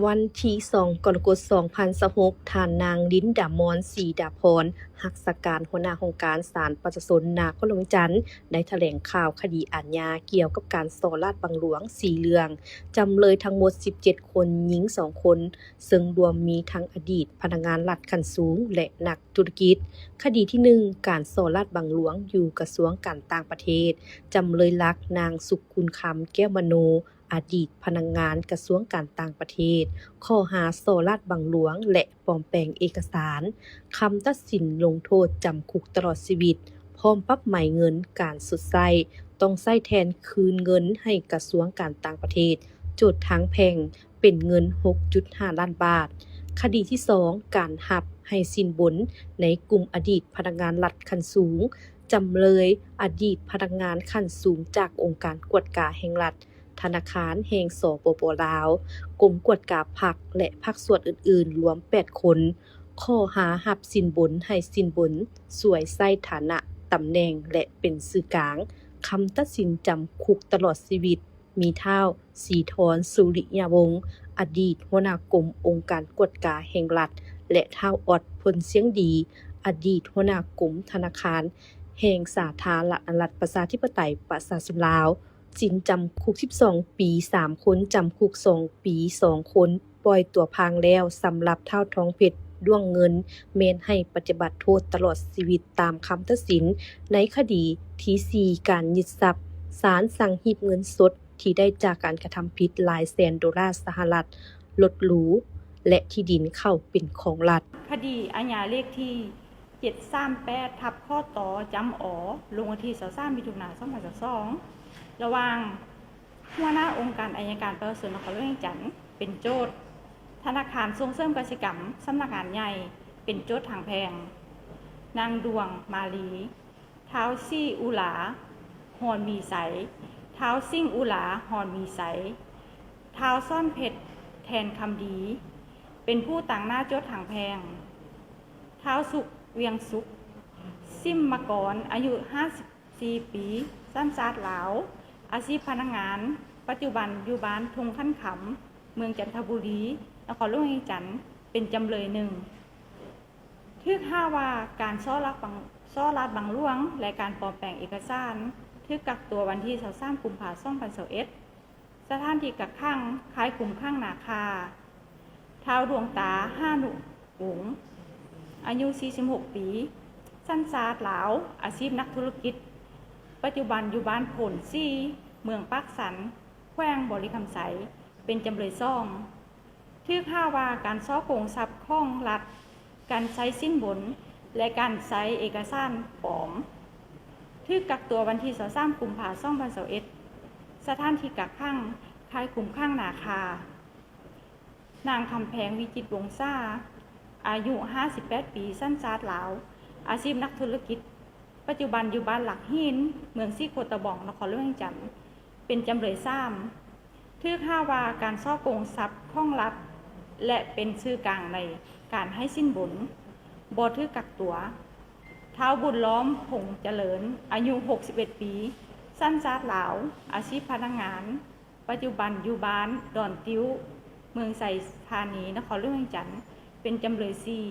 ວັນທີສອງ ກໍລະກົດ ສອງພັນຊາວຫົກ, ທ່ານນາງ ລິນດາມອນ ສີດາພອນ ຮັກສາການຫົວໜ້າຫ້ອງການສານປະຊາຊົນນະຄອນຫຼວງວຽງຈັນ ໄດ້ຖະແຫຼງຂ່າວຄະດີອາຍາກ່ຽວກັບການສໍ້ລາດບັງຫຼວງສີ່ເລື່ອງ, ຈຳເລີຍທັງໝົດສິບເຈັດຄົນ, ຍິງສອງຄົນ, ເຊິ່ງລວມມີທັງອະດີດພະນັກງານລັດຂັ້ນສູງ ແລະ ນັກທຸລະກິດ. ຄະດີທີໜຶ່ງ ການສໍ້ລາດບັງຫຼວງຢູ່ກະຊວງການຕ່າງປະເທດ, ຈຳເລີຍຫຼັກ ນາງ ສຸກກຸນຄຳ ແກ້ວມະໂນ, ອະດີດພະນັກງານກະຊວງການຕ່າງປະເທດ, ຂໍ້ຫາສໍ້ລາດບັງຫຼວງ ແລະ ປອມແປງເອກະສານ. ຄຳຕັດສິນລົງໂທດຈຳຄຸກຕະຫຼອດຊີວິດ, ພ້ອມປັບໃໝເງິນ, ການຊົດໃຊ້ຕ້ອງໃຊ້ແທນຄືນເງິນໃຫ້ກະຊວງການຕ່າງປະເທດ, ໂຈດທາງແພ່ງເປັນເງິນຫົກຈຸດຫ້າລ້ານບາດ. ຄະດີທີສອງ ການຮັບໃຫ້ສິນບົນໃນກຸ່ມອະດີດພະນັກງານລັດຂັ້ນສູງ, ຈຳເລີຍ ອະດີດພະນັກງານຂັ້ນສູງຈາກອົງການກວດກາແຫ່ງລັດ, ທະນາຄານແຫ່ງ ສປປ ລາວ, ກົມກວດກາພັກ ແລະ ພາກສ່ວນອື່ນໆ ລວມແປດຄົນ. ຂໍ້ຫາຮັບສິນບົນໃຫ້ສິນບົນ, ສວຍໃຊ້ຖານະ, ຕຳແໜ່ງ ແລະ ເປັນສື່ກາງ. ຄຳຕັດສິນຈຳຄຸກຕະຫຼອດຊີວິດ ມີທ້າວ ສີທອນ ສຸລິຍະວົງ, ອະດີດຫົວໜ້າກົມອົງການກວດກາແຫ່ງລັດ ແລະ ທ້າວ ອອດ ພົນຊຽງດີ, ອະດີດຫົວໜ້າກົມທະນາຄານແຫ່ງສາທາລະນະລັດ ປະຊາທິປະໄຕ ປະຊາຊົນລາວ. ສິນຈຳຄຸກສິບສອງປີ ສາມຄົນ, ຈຳຄຸກສອງປີ ສອງຄົນ, ປ່ອຍຕົວຜ່ານແລ້ວ. ສຳລັບທ້າວ ທອງເພັດ ດ້ວງເງິນ ແມ່ນໃຫ້ປະຕິບັດໂທດຕະຫຼອດຊີວິດຕາມຄຳຕັດສິນໃນຄະດີທີສີ່ ການຍຶດຊັບ. ສານສັ່ງຮີບເງິນສົດທີ່ໄດ້ຈາກການກະທຳຜິດຫຼາຍແສນໂດລາສະຫະລັດ, ລົດຫຼູ ແລະ ທີ່ດິນເຂົ້າເປັນຂອງລັດ. ຄະດີອາຍາເລກທີ ເຈັດສາມແປດ ທັບ ຂຕ ຈຳ ອ ລົງວັນທີຊາວສາມ ມິຖຸນາ ສອງພັນຊາວສອງ ລະຫວ່າງຫົວໜ້າອົງການໄອຍະການປະຊາຊົນນະຄອນຫຼວງວຽງຈັນເປັນໂຈດ, ທະນາຄານສົ່ງເສີມກະສິກຳ ສຳນັກງານໃຫຍ່ເປັນໂຈດທາງແພ່ງ, ນາງ ດວງມາລີ, ທ້າວ ສີອຸລາ ຮອນມີໄຊ, ທ້າວ ສິງອຸລາ ຮອນມີໄຊ, ທ້າວ ສອນເພັດ ແທນຄຳດີ ເປັນຜູ້ຕາງໜ້າໂຈດທາງແພ່ງ, ທ້າວ ສຸກ ວຽງສຸກ ສິມມະກອນ ອາຍຸຫ້າສິບສີ່ປີ, ສັນຊາດລາວ, ອາຊີບພະນັກງານ, ປັດຈຸບັນຢູ່ບ້ານທົ່ງຂັນຄຳ, ເມືອງຈັນທະບູລີ, ນະຄອນຫຼວງວຽງຈັນ ເປັນຈຳເລີຍໜຶ່ງ. ຖືກຫາວ່າການສໍ້ລາດບັງ ສໍ້ລາດບັງຫຼວງ ແລະ ການປອມແປງເອກະສານ, ຖືກກັກຕົວວັນທີຊາວສາມ ກຸມພາ ສອງພັນຊາວເອັດ. ສະຖານທີ່ກັກຂັງ ຄ້າຍຄຸມຂັງນາຄາ. ທ້າວ ດວງຕາ ຫານຸວົງ, ອາຍຸສີ່ສິບຫົກປີ, ສັນຊາດລາວ, ອາຊີບນັກທຸລະກິດ, ປັດຈຸບັນຢູ່ບ້ານໂພນສີ, ເມືອງປາກຊັນ, ແຂວງບໍລິຄຳໄຊ, ເປັນຈຳເລີຍສອງ. ຖືກຫາວ່າການສໍ້ໂກງຊັບຂອງລັດ, ການໃຊ້ສິນບົນ ແລະ ການໃຊ້ເອກະສານປອມ. ຖືກກັກຕົວວັນທີຊາວສາມ ກຸມພາ ສອງພັນຊາວເອັດ. ສະຖານທີ່ກັກຂັງ ຄ້າຍຄຸມຂັງນາຄາ. ນາງ ຄຳແພງ ວິຈິດວົງສາ, ອາຍຸຫ້າສິບແປດປີ, ສັນຊາດລາວ, ອາຊີບນັກທຸລະກິດ, ປັດຈຸບັນຢູ່ບ້ານຫຼັກຫີນ, ເມືອງສີໂຄດຕະບອງ, ນະຄອນຫຼວງວຽງຈັນ, ເປັນຈຳເລີຍສາມ. ຖືກຫາວ່າການສໍ້ໂກງຊັບຂອງລັດ ແລະ ເປັນສື່ກາງໃນການໃຫ້ສິນບົນ ບໍ່ຖືກກັກຕົວ. ທ້າວ ບຸນລ້ອມ ພົງຈະເລີນ, ອາຍຸຫົກສິບເອັດປີ, ສັນຊາດລາວ, ອາຊີບພະນັກງານ, ປັດຈຸບັນຢູ່ບ້ານດອນຕິ້ວ, ເມືອງໄຊທານີ, ນະຄອນຫຼວງວຽງຈັນ, ເປັນຈຳເລີຍສີ່.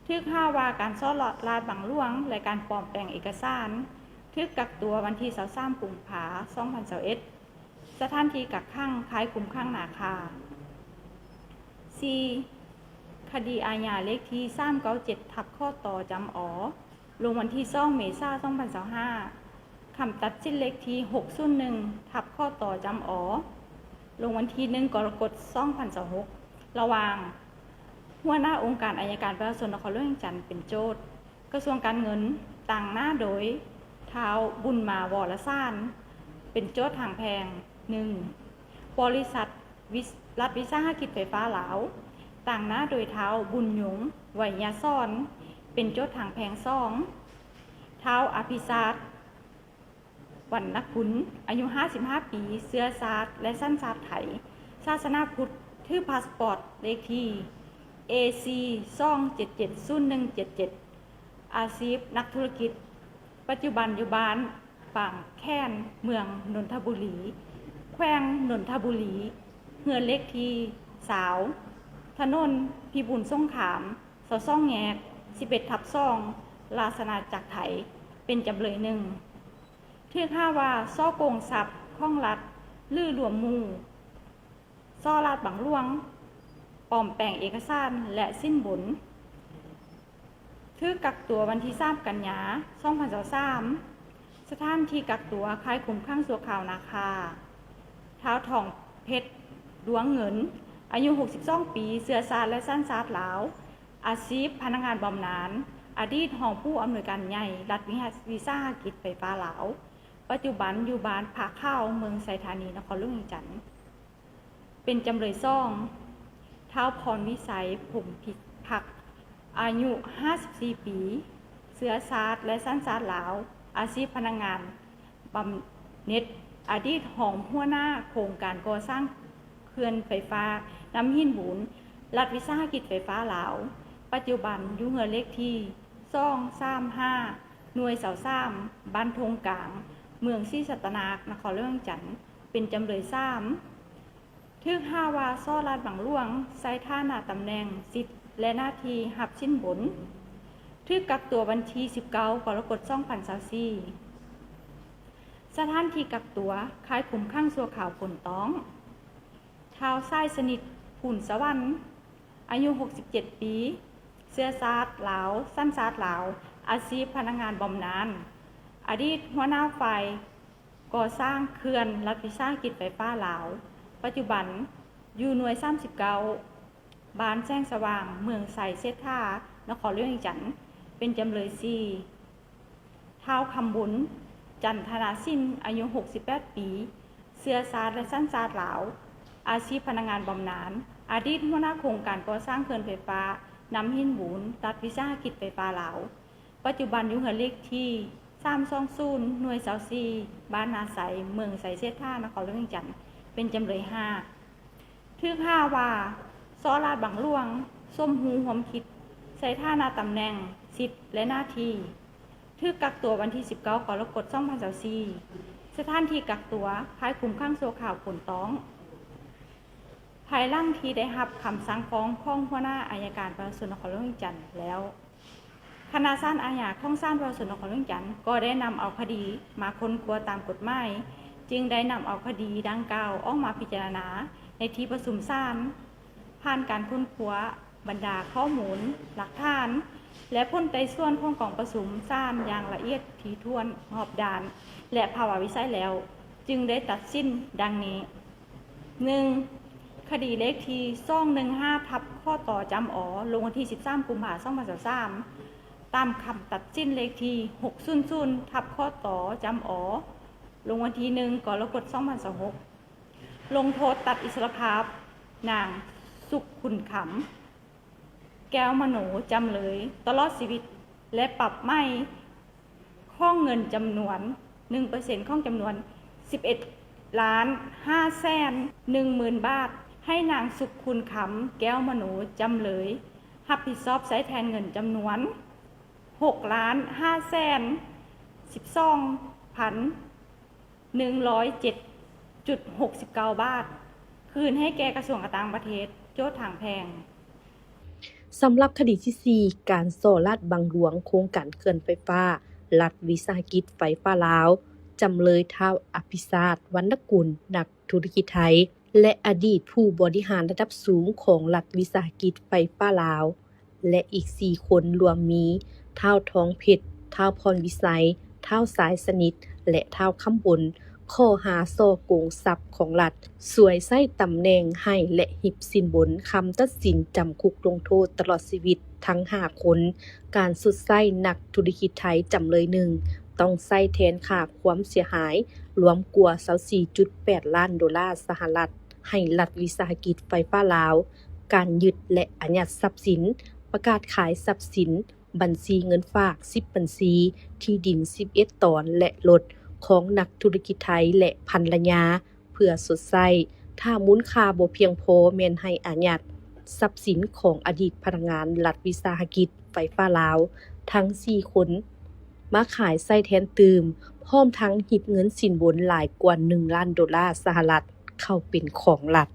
ຖືກຫາວ່າການສໍ້ລາດບັງຫຼວງ ແລະ ການປອມແປງເອກະສານ, ຖືກກັກຕົວວັນທີຊາວສາມ ກຸມພາ ສອງພັນຊາວເອັດ. ສະຖານທີ່ກັກຂັງຄ້າຍຄຸມຂັງນາຄາ. ສີ່, ຄະດີອາຍາເລກທີສາມເກົ້າເຈັດ ທັບ ຂຕ ຈຳ ອ ລົງວັນທີສອງ ເມສາ ສອງພັນຊາວຫ້າ. ຄຳຕັດສິນເລກທີຫົກສູນໜຶ່ງ ທັບ ຂຕ ຈຳ ອ ລົງວັນທີໜຶ່ງ ກໍລະກົດ ສອງພັນຊາວຫົກ ລະຫວ່າງຫົວໜ້າອົງການໄອຍະການປະຊາຊົນນະຄອນຫຼວງວຽງຈັນເປັນໂຈດ, ກະຊວງການເງິນ ຕາງໜ້າໂດຍທ້າວ ບຸນມາ ວໍລະສານ ເປັນໂຈດທາງແພ່ງ. ໜຶ່ງ, ບໍລິສັດ ວິສ- ລັດວິສາຫະກິດໄຟຟ້າລາວ ຕາງໜ້າໂດຍທ້າວ ບຸນຍົງ ໄວຍະສອນ ເປັນໂຈດທາງແພ່ງ. ສອງ, ທ້າວ ອະພິຊາດ ວັນນະກຸນ ອາຍຸຫ້າສິບຫ້າປີ, ເຊື້ອຊາດ ແລະ ສັນຊາດໄທ, ສາສະໜາພຸດ, ຖືພາສປອດເລກທີ ເອຊີ ສອງເຈັດເຈັດສູນໜຶ່ງເຈັດເຈັດ, ອາຊີບນັກທຸລະກິດ, ປັດຈຸບັນຢູ່ບ້ານ ປາງແຂນ ເມືອງນົນທະບູລີ, ແຂວງນົນທະບູລີ, ເຮືອນເລກທີ ສາວ ຖະໜົນພິບູນສົງຄາມ ຊາວສອງແຍກ ສິບເອັດທັບສອງ ລາຊະອານາຈັກໄທ ເປັນຈຳເລີຍໜຶ່ງ. ຖືກຫາວ່າສໍ້ໂກງຊັບຂອງລັດ ຫຼື ລວມໝູ່ ສໍ້ລາດບັງຫຼວງ, ປອມແປງເອກະສານ ແລະ ສິນບົນ. ຖືກກັກຕົວວັນທີສາມ ກັນຍາ ສອງພັນຊາວສາມ. ສະຖານທີ່ກັກຕົວ ຄ້າຍຄຸມຂັງຊົ່ວຄາວນາຄາ. ທ້າວ ທອງເພັດ ດວງເງິນ ອາຍຸ ຫົກສິບສອງ ປີ, ເຊື້ອຊາດ ແລະ ສັນຊາດລາວ, ອາຊີບພະນັກງານບຳນານ, ອະດີດຮອງຜູ້ອຳນວຍການໃຫຍ່ ລັດວິສາຫະກິດໄຟຟ້າລາວ, ປັດຈຸບັນຢູ່ບ້ານຜາຂາວ ເມືອງໄຊທານີ ນະຄອນຫຼວງວຽງຈັນ. ເປັນຈຳເລີຍສອງ. ທ້າວ ພອນວິໄສ ພົມພິທັກ ອາຍຸ ຫ້າສິບສີ່ ປີ, ເຊື້ອຊາດ ແລະ ສັນຊາດລາວ, ອາຊີບພະນັກງານບຳເນັດ, ອະດີດຮອງຫົວໜ້າໂຄງການກໍ່ສ້າງເຂື່ອນໄຟຟ້ານ້ຳຫີນບູນ, ລັດວິສາຫະກິດໄຟຟ້າລາວ, ປັດຈຸບັນຢູ່ເຮືອນເລກທີ ສອງສາມຫ້າ ໜ່ວຍຊາວສາມ ບ້ານທົ່ງກາງ ເມືອງສີສັດຕະນາກ ນະຄອນຫຼວງວຽງຈັນ ເປັນຈຳເລີຍສາມ. ຖືກຫາວ່າສໍ້ລາດບັງຫຼວງ ໃຊ້ຖານະຕຳແໜ່ງ, ສິດ ແລະ ໜ້າທີ່ຮັບສິນບົນ. ຖືກກັກຕົວວັນທີສິບເກົ້າ ກໍລະກົດ ສອງພັນຊາວສີ່. ສະຖານທີ່ກັກຕົວ ຄ້າຍຄຸມຂັງຊົ່ວຄາວໂພນຕ້ອງ. ທ້າວ ສາຍສະໜິດ ພູນສະຫວັນ ອາຍຸ ຫົກສິບເຈັດ ປີ, ເຊື້ອຊາດລາວ, ສັນຊາດລາວ, ອາຊີບພະນັກງານບຳນານ, ອະດີດຫົວໜ້າຝ່າຍກໍ່ສ້າງເຂື່ອນ ລັດວິສາຫະກິດໄຟຟ້າລາວ, ປັດຈຸບັນຢູ່ໜ່ວຍສາມສິບເກົ້າ ບ້ານແສງສະຫວ່າງ ເມືອງໄຊເສດຖາ ນະຄອນຫຼວງວຽງຈັນ ເປັນຈຳເລີຍສີ່. ທ້າວ ຄຳບຸນ ຈັນທະນາສິນ ອາຍຸ ຫົກສິບແປດ ປີ, ເຊື້ອຊາດ ແລະ ສັນຊາດລາວ, ອາຊີບພະນັກງານບຳນານ, ອະດີດຫົວໜ້າໂຄງການກໍ່ສ້າງເຂື່ອນໄຟຟ້ານ້ຳຫີນບູນ, ລັດວິສາຫະກິດໄຟຟ້າລາວ, ປັດຈຸບັນຢູ່ເຮືອນເລກທີ ສາມສອງສູນ ໜ່ວຍຊາວສີ່ ບ້ານນາໄຊ ເມືອງໄຊເສດຖາ ນະຄອນຫຼວງວຽງຈັນ ເປັນຈຳເລີຍຫ້າ. ຖືກຫາວ່າ ສໍ້ລາດບັງຫຼວງ, ສົມຮູ້ຮ່ວມຄິດ, ໃຊ້ຖານະຕຳແໜ່ງ, ສິດ ແລະ ໜ້າທີ່. ຖືກກັກຕົວວັນທີສິບເກົ້າ ກໍລະກົດ ສອງພັນຊາວສີ່. ສະຖານທີ່ກັກຕົວ ຄ້າຍຄຸມຂັງຊົ່ວຄາວໂພນຕ້ອງ. ພາຍຫຼັງທີ່ໄດ້ຮັບຄຳສັ່ງຟ້ອງຂອງຫົວໜ້າອັຍການປະຊາຊົນນະຄອນຫຼວງວຽງຈັນແລ້ວ, ຄະນະສານອາຍາຂອງສານປະຊາຊົນນະຄອນຫຼວງວຽງຈັນ ກໍໄດ້ນຳເອົາຄະດີມາຄົ້ນຄວ້າຕາມກົດໝາຍ, ຈຶ່ງໄດ້ນຳເອົາຄະດີດັ່ງກ່າວອອກມາພິຈາລະນາໃນທີ່ປະຊຸມສານ. ຜ່ານການຄົ້ນຄວ້າບັນດາຂໍ້ມູນ, ຫຼັກຖານ ແລະ ຜົນໄຕ່ສວນຂອງກອງປະຊຸມສານຢ່າງລະອຽດຖີ່ຖ້ວນ, ຮອບດ້ານ ແລະ ພາວະວິໄສແລ້ວ, ຈຶ່ງໄດ້ຕັດສິນດັ່ງນີ້. ໜຶ່ງ, ຄະດີເລກທີ ສອງໜຶ່ງຫ້າ ທັບ ຂຕ ຈຳ ອ ລົງວັນທີ ສິບສາມ ກຸມພາ ສອງພັນຊາວສາມ, ຕາມຄຳຕັດສິນເລກທີ ຫົກສູນສູນ ທັບ ຂຕ ຈຳ ອ ລົງວັນທີ ໜຶ່ງ ກໍລະກົດ ສອງພັນຊາວຫົກ, ລົງໂທດຕັດອິດສະລະພາບນາງ ສຸກຂຸນຄຳ ແກ້ວມະໂນ ຈຳເລີຍຕະຫຼອດຊີວິດ ແລະ ປັບໃໝຂອງເງິນຈຳນວນ ໜຶ່ງເປີເຊັນຂອງຈຳນວນ ສິບເອັດລ້ານຫ້າແສນໜຶ່ງໝື່ນບາດ ໃຫ້ນາງ ສຸກຂຸນຄຳ ແກ້ວມະໂນ ຈຳເລີຍ ຮັບຜິດຊອບໃຊ້ແທນເງິນຈຳນວນ ຫົກລ້ານຫ້າແສນສິບສອງພັນ ໜຶ່ງຮ້ອຍເຈັດຈຸດຫົກສິບເກົ້າບາດ ຄືນໃຫ້ແກ່ກະຊວງການຕ່າງປະເທດ ໂຈດທາງແພ່ງ. ສຳລັບຄະດີທີສີ່ ການສໍ້ລາດບັງຫຼວງໂຄງການເຂື່ອນໄຟຟ້າ ລັດວິສາຫະກິດໄຟຟ້າລາວ, ຈຳເລີຍ ທ້າວ ອະພິຊາດ ວັນນະກຸນ ນັກທຸລະກິດໄທ ແລະ ອະດີດຜູ້ບໍລິຫານລະດັບສູງຂອງລັດວິສາຫະກິດໄຟຟ້າລາວ ແລະ ອີກສີ່ຄົນ ລວມມີ ທ້າວ ທອງເພັດ, ທ້າວ ພອນວິໄຊ, ທ້າວ ສາຍສະໜິດ ແລະ ທ້າວ ຄຳບົນ ຂໍ້ຫາສໍ້ໂກງຊັບຂອງລັດ, ສວຍໃຊ້ຕຳແໜ່ງໃຫ້ ແລະ ຮິບສິນບົນ, ຄຳຕັດສິນຈຳຄຸກລົງໂທດຕະຫຼອດຊີວິດທັງຫ້າຄົນ. ການຊົດໃຊ້ນັກທຸລະກິດໄທ ຈຳເລີຍໜຶ່ງ ຕ້ອງໃຊ້ແທນຄ່າຄວາມເສຍຫາຍລວມກວ່າ ຊາວສີ່ຈຸດແປດລ້ານໂດລາສະຫະລັດ ໃຫ້ລັດວິສາຫະກິດໄຟຟ້າລາວ, ການຍຶດ ແລະ ອາຍັດຊັບສິນ, ປະກາດຂາຍຊັບສິນ, ບັນຊີເງິນຝາກສິບບັນຊີ, ທີ່ດິນສິບເອັດຕອນ ແລະ ລົດຂອງນັກທຸລະກິດໄທ ແລະ ພັນລະຍາ ເພື່ອຊົດໃຊ້. ຖ້າມູນຄ່າບໍ່ພຽງພໍ ແມ່ນໃຫ້ອາຍັດຊັບສິນຂອງອະດີດພະນັກງານລັດວິສາຫະກິດໄຟຟ້າລາວທັງສີ່ຄົນ ມາຂາຍໃຊ້ແທນຕື່ມ, ພ້ອມທັງຮິບເງິນສິນບົນຫຼາຍກວ່າໜຶ່ງລ້ານໂດລາສະຫະລັດເຂົ້າເປັນຂອງລັດ.